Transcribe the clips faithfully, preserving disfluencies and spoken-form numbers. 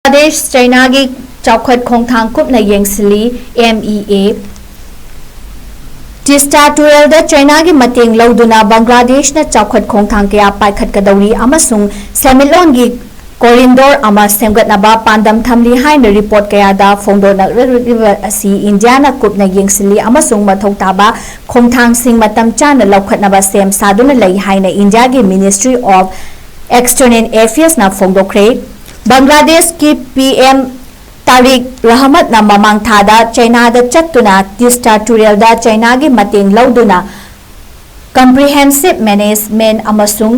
ꯕꯪꯒ꯭ꯂꯥꯗꯦꯁ ꯆꯥꯏꯅꯥꯒꯤ ꯆꯥꯎꯈꯠ ꯈꯣꯡꯊꯥꯡ ꯀꯨꯞꯅ ꯌꯦꯡꯁꯤꯜꯂꯤ꯫ M E A꯫ ꯇꯤꯁꯇꯥ ꯇꯨꯔꯦꯜꯗ ꯆꯥꯏꯅꯥꯒꯤ ꯃꯇꯦꯡ ꯂꯧꯗꯨꯅ ꯕꯪꯒ꯭ꯂꯥꯗꯦꯁꯅ ꯆꯥꯎꯈꯠ ꯈꯣꯡꯊꯥꯡ ꯀꯌꯥ ꯄꯥꯏꯈꯠꯀꯗꯧꯔꯤ ꯑꯃꯁꯨꯡ ꯁꯦꯟꯃꯤꯠꯂꯣꯟꯒꯤ ꯀꯣꯔꯤꯗꯣꯔ ꯑꯃ ꯁꯦꯝꯒꯠꯅꯕ ꯄꯥꯟꯗꯝ ꯊꯝꯂꯤ ꯍꯥꯏꯅ ꯔꯤꯄꯣꯔꯠ ꯀꯌꯥꯗ ꯐꯣꯡꯗꯣꯛꯅꯔꯛꯂꯤꯕ ꯑꯁꯤ ꯏꯟꯗꯤꯌꯥꯅ ꯀꯨꯞꯅ ꯌꯦꯡꯁꯤꯜꯂꯤ ꯑꯃꯁꯨꯡ ꯃꯊꯧ ꯇꯥꯕ ꯈꯣꯡꯊꯥꯡꯁꯤꯡ ꯃꯇꯝ ꯆꯥꯅ ꯂꯧꯈꯠꯅꯕ ꯁꯦꯝ ꯁꯥꯗꯨꯅ ꯂꯩ ꯍꯥꯏꯅ ꯏꯟꯗꯤꯌꯥꯒꯤ Ministry of External Affairsꯅ ꯐꯣꯡꯗꯣꯛꯈ꯭ꯔꯦ꯫ ꯕꯪꯒ꯭ꯂꯥꯗꯦꯁꯀꯤ P M ꯇꯥꯔꯤꯛ ꯔꯍꯃꯠꯅ ꯃꯃꯥꯡ ꯊꯥꯗ ꯆꯥꯏꯅꯥꯗ ꯆꯠꯇꯨꯅ ꯇꯤꯁꯇꯥ ꯇꯨꯔꯦꯜꯗ ꯆꯥꯏꯅꯥꯒꯤ ꯃꯇꯦꯡ ꯂꯧꯗꯨꯅ Comprehensive Management ꯑꯃꯁꯨꯡ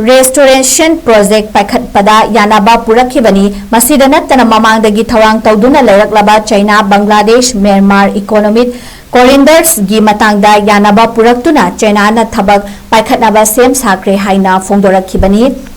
Restoration Project ꯄꯥꯏꯈꯠꯄꯗ ꯌꯥꯅꯕ ꯄꯨꯔꯛꯈꯤꯕꯅꯤ꯫ ꯃꯁꯤꯗ ꯅꯠꯇꯅ ꯃꯃꯥꯡꯗꯒꯤ ꯊꯧꯔꯥꯡ ꯇꯧꯗꯨꯅ ꯂꯩꯔꯛꯂꯕ China, Bangladesh, Myanmar Economic Corridors ꯒꯤ ꯃꯇꯥꯡꯗ ꯌꯥꯅꯕ ꯄꯨꯔꯛꯇꯨꯅ ꯆꯥꯏꯅꯥꯅ ꯊꯕꯛ ꯄꯥꯏꯈꯠꯅꯕ ꯁꯦꯝ ꯁꯥꯈ꯭ꯔꯦ ꯍꯥꯏꯅ ꯐꯣꯡꯗꯣꯔꯛꯈꯤꯕꯅꯤ꯫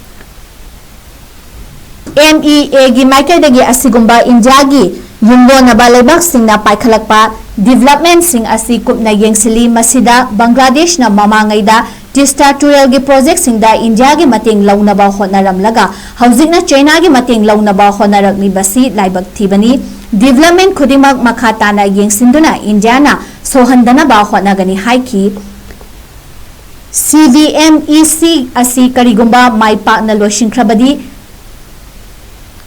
M E A ꯒꯤ ꯃꯥꯏꯀꯩꯗꯒꯤ ꯑꯁꯤꯒꯨꯝꯕ ꯏꯟꯗꯤꯌꯥꯒꯤ ꯌꯨꯝꯂꯣꯟꯅꯕ ꯂꯩꯕꯥꯛꯁꯤꯡꯅ ꯄꯥꯏꯈꯠꯂꯛꯄ developmentꯁꯤꯡ ꯑꯁꯤ ꯀꯨꯞꯅ ꯌꯦꯡꯁꯤꯜꯂꯤ꯫ ꯃꯁꯤꯗ ꯕꯪꯒ꯭ꯂꯥꯗꯦꯁꯅ ꯃꯃꯥꯡꯉꯩꯗ ꯇꯤꯁꯇꯥ ꯇꯨꯔꯦꯜꯒꯤ projectꯁꯤꯡꯗ ꯏꯟꯗꯤꯌꯥꯒꯤ ꯃꯇꯦꯡ ꯂꯧꯅꯕ ꯍꯣꯠꯅꯔꯝꯂꯒ ꯍꯧꯖꯤꯛꯅ ꯆꯥꯏꯅꯥꯒꯤ ꯃꯇꯦꯡ ꯂꯧꯅꯕ ꯍꯣꯠꯅꯔꯛꯂꯤꯕꯁꯤ ꯂꯥꯏꯕꯛ ꯊꯤꯕꯅꯤ꯫ Development ꯈꯨꯗꯤꯡꯃꯛ ꯃꯈꯥ ꯇꯥꯅ ꯌꯦꯡꯁꯤꯟꯗꯨꯅ ꯏꯟꯗꯤꯌꯥꯅ ꯁꯣꯛꯍꯟꯗꯅꯕ ꯍꯣꯠꯅꯒꯅꯤ ꯍꯥꯏꯈꯤ꯫ C V M E C ꯑꯁꯤ ꯀꯔꯤꯒꯨꯝꯕ ꯃꯥꯏ ꯄꯥꯛꯅ ꯂꯣꯏꯁꯤꯟꯈ꯭ꯔꯕꯗꯤ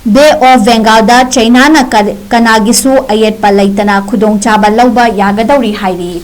Bay of Bengalꯗ ꯆꯥꯏꯅꯥꯅ ꯀ-, ꯀꯅꯥꯒꯤꯁꯨ ꯑꯌꯦꯠꯄ ꯂꯩꯇꯅ ꯈꯨꯗꯣꯡꯆꯥꯕ ꯂꯧꯕ ꯌꯥꯒꯗꯧꯔꯤ ꯍꯥꯏꯔꯤ꯫